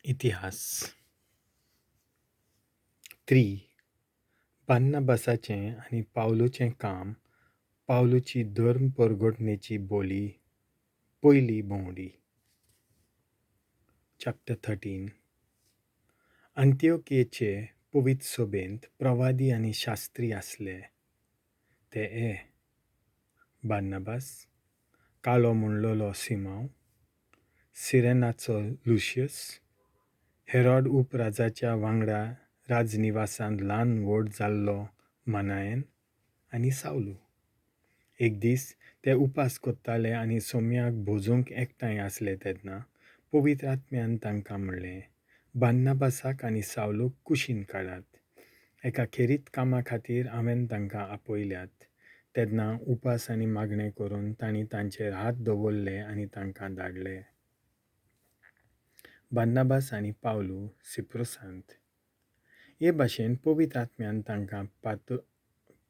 इतिहास. 3. बार्नाबासाचें आनी पावलूचें काम. पावलूची धर्म परगटणेची बोली पयली भोंवडी. चॅप्टर 13. अंत्योकियेचे पवित्र सभेंत प्रवादी आनी शास्त्री आसले ते हे: बार्नाबास, कालो म्हणलोलो सिमांव, सिरेनाचो लुशियस, हेरॉड उपराजाच्या वांगडा राजनिवासांत ल्हान व्हड जाल्लो मनायन आनी सावलू. एक दीस ते उपास कोत्ताले आनी सोम्याक भोजूंक एकठांय आसले तेन्ना पवित्र आत्म्यान तांकां म्हणलें, बार्नाबासाक आनी सावलूक कुशीन काडात, एका खेरीत कामा खातीर हांवें तांकां आपयल्यात. तेन्ना उपास आनी मागणें करून तांणी तांचेर हात दवरले आनी तांकां धाडले. बार्नाबास आनी पावलू सिप्रुसांत. हे भाशेन पवित्र आत्म्यान तांकां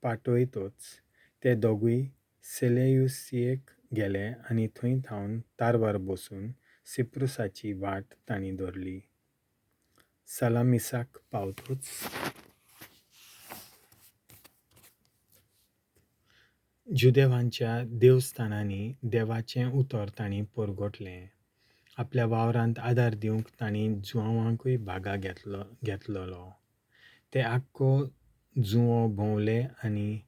पाटयतच ते दोगूय सेलेयुसियेक गेले आनी थंय थावन तारवार बसून सिप्रुसाची वाट तांणी धरली. सलामिसाक पावतच जुदेवांच्या देवस्थानांनी देवाचें उतर तांणी परगटलें. आपल्या वावरांत आदार दिवंक तांणी जुआंवांकूय भागा घेतलेलो. ते आख्खो जुंवो भोंवले आनी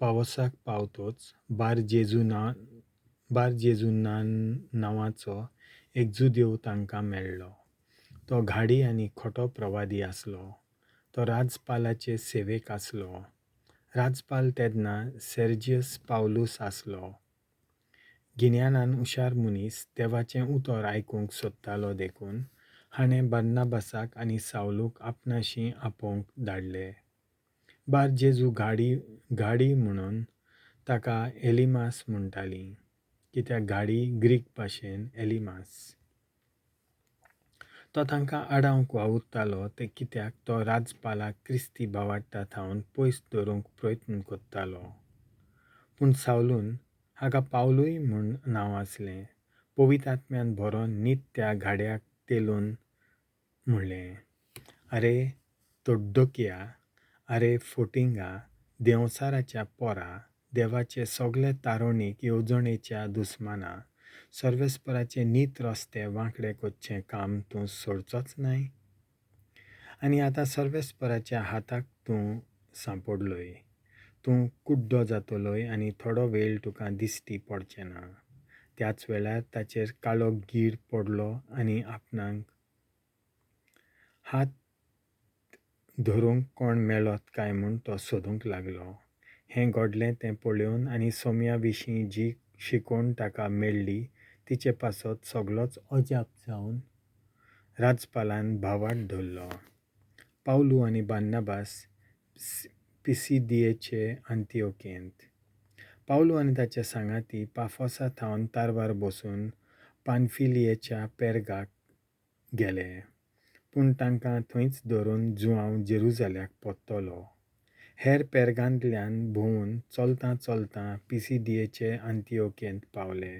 पावसाक पावतच बार जेजू नांवाचो एक जुदेव तांकां मेळ्ळो. तो घाडी आनी खोटो प्रवादी आसलो. तो राजपालाचे सेवेक आसलो. राजपाल तेन्ना सेर्जियस पावलूस आसलो. गिन्यानान हुशार मनीस देवाचें उतर आयकूंक सोदतालो देखून हाणें बार्नाबासाक आनी सावलूक आपणाशी आपोवंक धाडले. बार जेजू घाडी म्हणून ताका एलिमास म्हणटालीं, कित्याक घाडी ग्रीक भाशेन एलिमास. तो तांकां आडावंक वावुरतालो ते कित्याक तो राजपालाक क्रिस्ती भावार्ता थावन पयस दवरूंक प्रयत्न करतालो. पूण सावलून, हाका पावलूय म्हूण नांव आसलें, पवित्र आत्म्यान भरोन नीत त्या घाड्याक तेलून म्हणलें, आरे तोड्डोकया, आरे फोटिंगा, देंवचाराच्या पोरा, देवाचे सगळे तारोणीक येवजणेच्या दुस्माना, सर्वेस्पराचे नीत रस्ते वांकडे करचें काम तूं सोडचोच न्हय? आनी आतां सर्वेस्पराच्या हाताक तूं सांपडलोय. तूं कुड्डो जातलोय आनी थोडो वेळ तुका दिश्टी पडचें ना. त्याच वेळार ताचेर काळो गीर पडलो आनी आपणाक हात धरूंक कोण मेळत काय म्हूण तो सोदूंक लागलो. हें घडलें तें पळोवन आनी सोम्या विशीं जी शिकवण ताका मेळ्ळी तिचे पासत सगलोच अजाप जावन राजपालान भावार्त धरलो. पावलू आनी बार्नाबास पिसिदियेचे अंतियोकेंत. पावलू आनी ताचे सांगाती पाफोसा थावन तारवार बसून पानफिलियेच्या पेर्गाक गेले, पूण तांकां थंयच धरून जुआंव जेरुजाल्याक परतलो. हेर पेर्गांतल्यान भोंवून चलतां चलतां पिसिदियेचे अंतियोकेंत पावले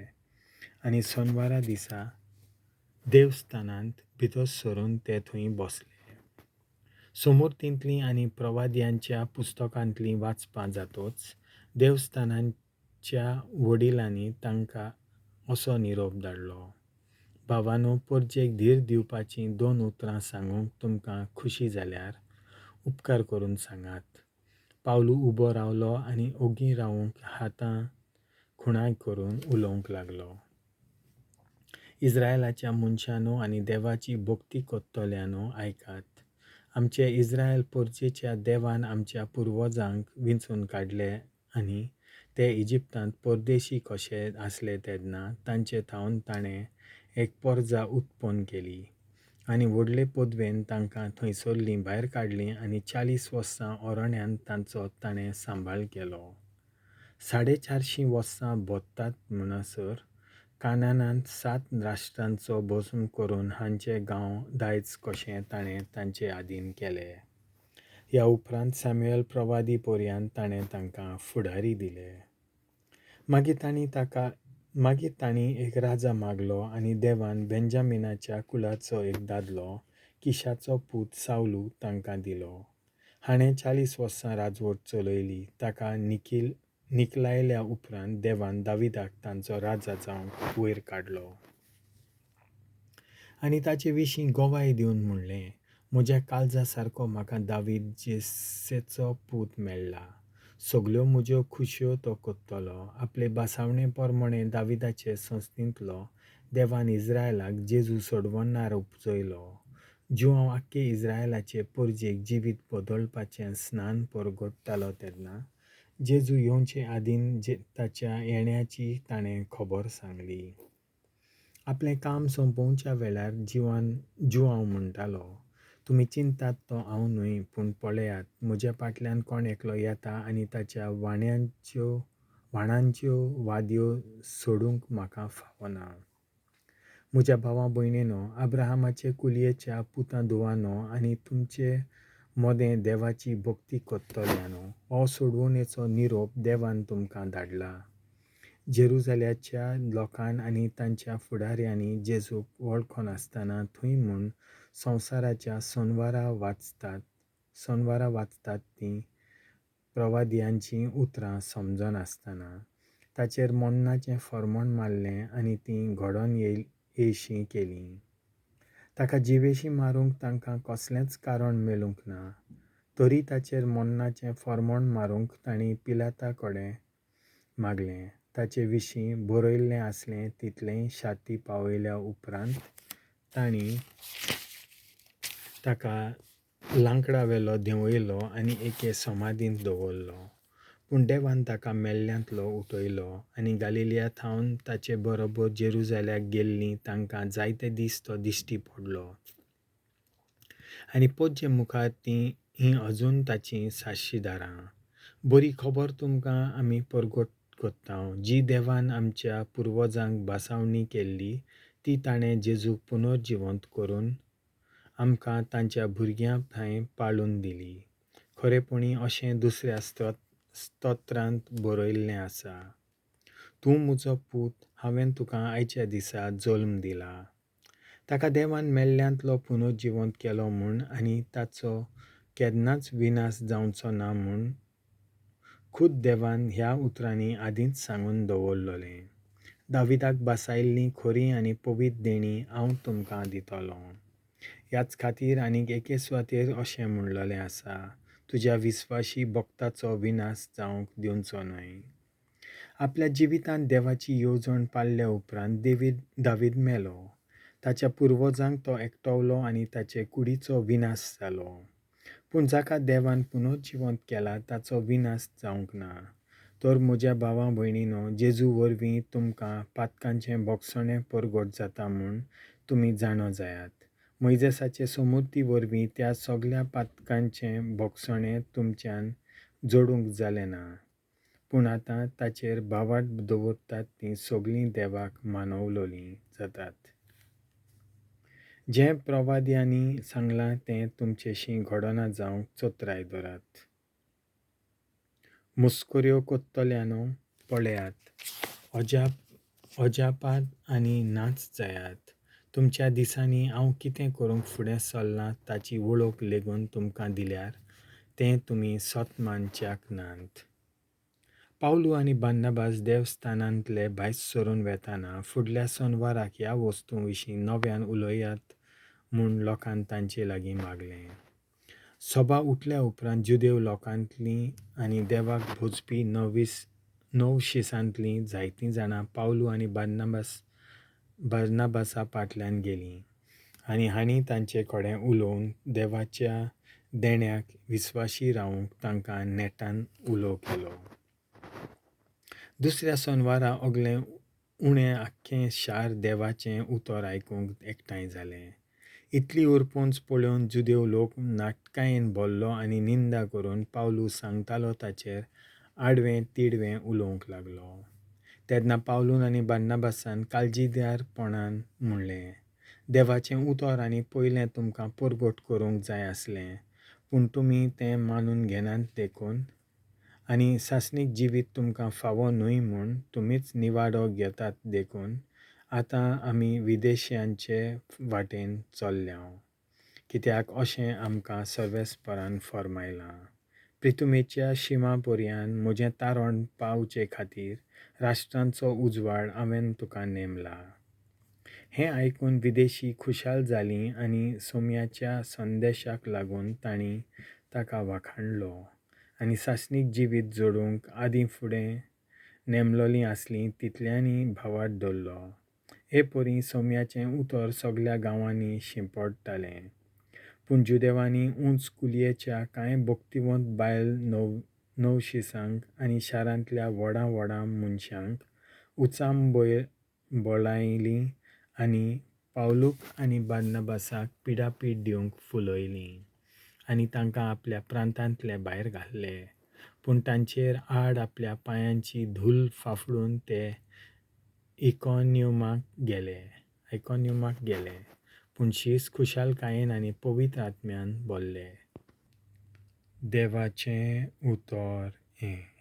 आनी सोनवारा दिसा देवस्थानांत भितर सरून ते थंय बसले. सोमुर्तींतलीं आनी प्रवाद्यांच्या पुस्तकांतलीं वाचपां जातच देवस्थानाच्या वडिलांनी तांकां असो निरोप धाडलो, भावांनो, परजेक धीर दिवपाचीं दोन उतरां सांगूंक तुमकां खुशी जाल्यार उपकार करून सांगात. पावलू उबो रावलो आनी ओगी रावूंक हातां खुणाय करून उलोवंक लागलो. इस्रायलाच्या मनशांनो आनी देवाची भक्ती करतल्यांनो, आयकात. आमचे इस्रायल परजेच्या देवान आमच्या पुर्वजांक विंचून काडले आनी ते इजिप्तांत परदेशी कशे आसले तेन्ना तांचे थावन ताणें एक परजा उत्पन्न केली आनी व्हडले पदवेन तांकां थंयसरलीं भायर काडलीं आनी 40 वर्सां अरण्यांत तांचो ताणें सांबाळ केलो. 450 वर्सां भरतात म्हणसर कानानांत 7 राष्ट्रांचो भस्म करून हांचे गांव दायज कशें ताणें तांचे आदीन केले. ह्या उपरांत सॅम्युएल प्रवादी पर्यंत ताणें तांकां फुडारी दिले. मागीर तांणी ताका मागीर तांणी एक राजा मागलो आनी देवान बेंजामिनाच्या कुळाचो एक दादलो, किशाचो पूत सावलू तांकां दिलो. हाणें 40 वर्सां राजवट चलयली. ताका निकलायल्या उपरांत देवान दाविदाक तांचो राजा जावंक वयर काडलो आनी ताचे विशीं गवाय दिवन म्हणलें, म्हज्या काळजा सारको म्हाका दावीद जेसेचो पूत मेळ्ळा. सगल्यो म्हज्यो खुशयो तो करतलो. आपले भासावणे प्रमाणें दाविदाचे संस्थेंतलो देवान इस्रायलाक जेजू सोडवणार उपजयलो. जुआंव आख्खे इस्रायलाचे परजेक जिवीत बदलपाचें स्नान परगट्टालो तेन्ना जेजू येवचे आदीं ताच्या येण्याची ताणें खबर सांगली. आपलें काम सोंपोवच्या वेळार जुआंव म्हणटालो, तुमी चिंतात तो हांव न्हय, पूण पळयात म्हज्या फाटल्यान कोण एकलो येता आनी ताच्या व्हाणांच्यो वाद्यो सोडूंक म्हाका फावना. म्हज्या भावा भयणीनो, अब्राहमाचे कुलयेच्या पुतां धुवानो आनी तुमचे मदें देवाची भक्ती करतल्यानो, हो सोडवणेचो निरोप देवान तुमकां धाडला. जेरुजाल्याच्या लोकान आनी तांच्या फुडाऱ्यांनी जेजूक वळखनासतना थंय म्हूण संवसाराच्या सोनवारा वाचतात तीं प्रवाद्यांचीं उतरां समजनासतना ताचेर मरणाचें फर्मण मारलें आनी तीं घडोवन येयशीं केलीं. ताका जिवेशीं मारूंक तांकां कसलेंच कारण मेळूंक ना, तरी ताचेर मरणाचें फर्मण मारूंक तांणी पिलाता कडेन मागलें. ताचे विशीं बरयल्लें आसलें तितलेंय शाती पावयल्या उपरांत तांणी ताका लांकडा वेलो देंवयलो आनी एके समाधींत दवरलो. पूण देवान ताका मेल्ल्यांतलो उठयलो आनी गालिलिया थावन ताचे बरोबर जेरुजाल्याक गेल्लीं तांकां जायते दीस तो दिश्टी पडलो आनी पोजे मुखार तीं हीं अजून ताचीं साक्षीदारां. बरी खबर तुमकां आमी परगट करता, जी देवान आमच्या पुर्वजांक भासावणी केल्ली ती ताणें जेजूक पुनर्जिवंत करून आमकां तांच्या भुरग्यां ठांय पाळून दिली. खरेपणी अशें दुसऱ्या स्तोत्रांत बरयल्लें आसा, तूं म्हजो पूत, हांवें तुका आयच्या दिसा जल्म दिला. ताका देवान मेल्ल्यांतलो पुनर्जिवंत केलो म्हूण आनी ताचो केन्नाच विनाश जावचो ना म्हूण खुद देवान ह्या उतरांनी आदींच सांगून दवरलेलें. दाविदाक भासायल्ली खरी आनी पवित्र देणी हांव तुमकां दितलो. ह्याच खातीर आनीक एके सुवातेर अशें म्हणलेलें आसा, तुज्या विस्वाशी भक्ताचो विनाश जावंक दिवचो न्हय. आपल्या जिवितांत देवाची येवजण पाळल्या उपरांत दावीद मेलो. ताच्या पुर्वजांक तो एकटवलो आनी ताचे कुडीचो विनाश जालो. पूण जाका देवान पुनर्जिवंत केला ताचो विनाश जावंक ना. तर म्हज्या भावा भयणीनो, जेजू वरवीं तुमकां पातकांचें भोगसणें परगट जाता म्हूण तुमी जाणो जायात. मोयजेसाचे सोमुर्ती वरवीं त्या सगल्या पातकांचें भोगसणें तुमच्यान जोडूंक जालें ना, पूण आतां ताचेर भावार्थ दवरतात तीं सगलीं देवाक मानवलोलीं जातात. जें प्रवाद्यांनी सांगलां तें तुमचेशी घडना जावंक चत्राय धरात. मस्कऱ्यो करतल्यानो पळयात, अजापात आनी नाच जायात. तुमच्या दिसांनी हांव कितें करूंक फुडें सरलां ताची वळख लेगून तुमकां दिल्यार तें तुमी सत मानच्याक नात. पावलू आनी बार्नाबास देवस्थानांतले भायर सरून वेताना फुडल्या सोनवाराक ह्या वस्तूं विशीं नव्यान उलयात म्हूण लोकान तांचे लागीं मागलें. सभा उठल्या उपरांत जुदेव लोकांतलीं आनी देवाक भोजपी नवशिसांतलीं जायतीं जाणां पावलू आनी बार्नाबासा फाटल्यान गेलीं आनी हांणी तांचे कडेन उलोवन देवाच्या देण्याक विस्वाशी रावूंक तांकां नेटान उलो केलो. दुसऱ्या सोनवारा अगलें उणें आख्खें शार देवाचें उतर आयकूंक एकठांय जालें. इतली उरपोंच पळोवन जुदेव लोक नाटकायेन भरलो आनी निंदा करून पावलू सांगतालो ताचेर आडवें तिडवें उलोवंक लागलो. तेन्ना पावलून आनी बार्नाबासान काळजीदारपणान म्हणलें, देवाचें उतर आनी पयलें तुमकां परगट करूंक जाय आसलें, पूण तुमी तें मानून घेनात देखून आनी सासणीक जिवीत तुमकां फावो न्हय म्हूण तुमीच निवाडो घेतात देखून आतां आमी विदेशियांचे वाटेन चल्ल्यांव, कित्याक अशें आमकां सर्वेस्परान फर्मायलां, प्रिथुमेच्या शिमा पर्यान म्हजें तारण पावचे खातीर राष्ट्रांचो उजवाड हांवें तुका नेमला. हें आयकून विदेशी खुशाल जालीं आनी सोम्याच्या संदेशाक लागून तांणी ताका वाखाणलो आनी सासणीक जिवीत जोडूंक आदीं फुडें नेमलोलीं आसलीं तितल्यांनी भावार्थ दवरलो. हे परीं सोम्याचें उतर सगल्या गांवांनी शिंपडटालें. पूण जुदेवांनी ऊंच कुलयेच्या कांय भक्तिवंत बायल नवशिसांक आनी शारांतल्या व्हडा व्हडा मनशांक उचांबळायलीं आनी पावलूक आनी बार्नबासाक पिडापीड दिवंक फुलयलीं आनी तांकां आपल्या प्रांतांतले भायर घाले. पूण तांचेर आड आपल्या पांयांची धूल फाफडून ते इकॉनियुमाक गेले. पूण शीस खुशालकायेन आनी पवित्र आत्म्यान भरले. देवाचें उतर हें.